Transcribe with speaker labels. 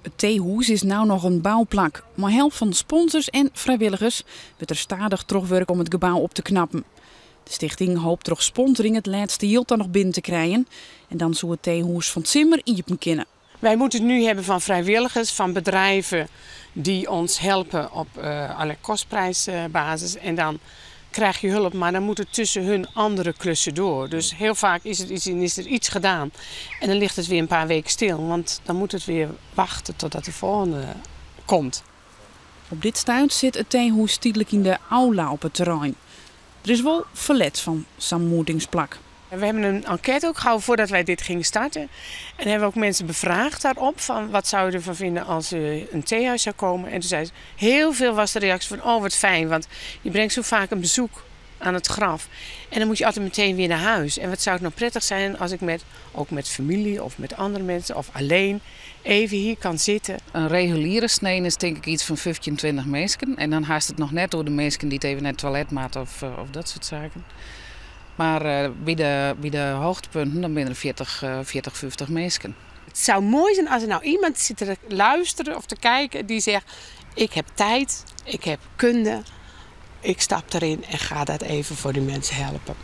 Speaker 1: It teehûs is no noch in bouplak. Mei help fan sponsors en frijwilligers wurdt der stadich trochwurke om it gebou op te knappen. De stichting hopet troch sponsoring it lêste jild dan noch binnen te krijen. En dan soe it teehûs fan 't simmer iepen kinne.
Speaker 2: Wij moeten het nu hebben van vrijwilligers, van bedrijven die ons helpen op allerlei kostprijsbasis. En dan krijg je hulp, maar dan moet het tussen hun andere klussen door. Dus heel vaak is er iets gedaan en dan ligt het weer een paar weken stil. Want dan moet het weer wachten totdat de volgende komt.
Speaker 1: Op dit stuit sit it teehûs tydlik yn de aula op it terrein. Der is wol ferlet fan sa'n moetingsplak.
Speaker 2: We hebben een enquête ook gehouden voordat wij dit gingen starten. En hebben we ook mensen bevraagd daarop. Van wat zou je ervan vinden als er een theehuis zou komen? En toen zei ze, heel veel was de reactie van, oh wat fijn. Want je brengt zo vaak een bezoek aan het graf. En dan moet je altijd meteen weer naar huis. En wat zou het nou prettig zijn als ik ook met familie of met andere mensen of alleen even hier kan zitten.
Speaker 3: In reguliere snein is tink ik yts fan 15, 20 minsken. En dan hast it noch net oer de minsken dy't even nei it toilet moatte of dat soart saken. Mar by de hichtepunten dan binne der 40, 50 minsken.
Speaker 2: Het zou mooi zijn als er nou iemand zit te luisteren of te kijken die zegt, ik heb tijd, ik heb kunde, ik stap erin en ga dat even voor die mensen helpen.